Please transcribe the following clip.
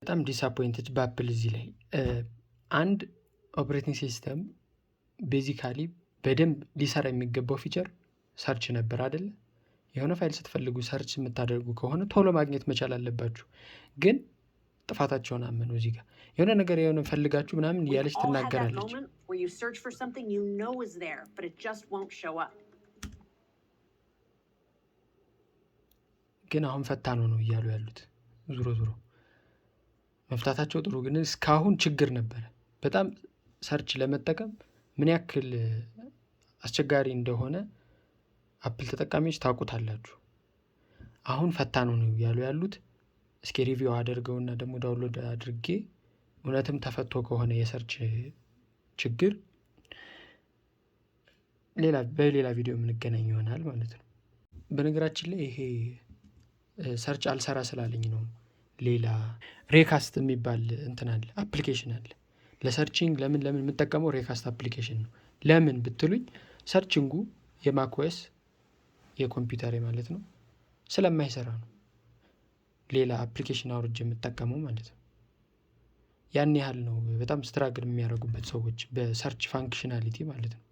በጣም disappointed በ Apple እዚህ ላይ። አንድ operating system basically በደንብ ሊሰራ የሚገባው feature search ነበር አይደለ? የሆነ ፋይል ስትፈልጉ search የምታደርጉ ከሆነ ቶሎ ማግኘት መቻል አለባችሁ። ግን ጥፋታቸውን አመኑ። እዚህ ጋር የሆነ ነገር የሆነ ፈልጋችሁ ምናምን We've እያለች all had that ትናገራለች። moment where you search for something you know is there, but it just won't show up. ግን አሁን ፈታ ነው ነው እያሉ ያሉት። ዞሮ ዞሮ መፍታታቸው ጥሩ፣ ግን እስካሁን ችግር ነበረ። በጣም search ለመጠቀም ምን ያክል አስቸጋሪ እንደሆነ Apple ተጠቃሚዎች ታውቁታላችሁ። አሁን ፈታ ነው ነው እያሉ ያሉት። እስኪ review አደርገውና ደግሞ download አድርጌ እውነትም ተፈቶ ከሆነ የ search ችግር ሌላ በሌላ ቪዲዮ የምንገናኝ ይሆናል ማለት ነው። በነገራችን ላይ ይሄ search አልሰራ ስላለኝ ነው። ሌላ Raycast የሚባል እንትን አለ፣ application አለ። ለ searching ለምን ለምን የምጠቀመው Raycast application ነው። ለምን ብትሉኝ searching ኡ የ macOS የኮምፒውተሬ ማለት ነው ስለማይሰራ ነው። ሌላ application አውርጄ የምጠቀመው ማለት ነው። ያን ያህል ነው በጣም struggle የሚያደርጉበት ሰዎች በ search functionality ማለት ነው።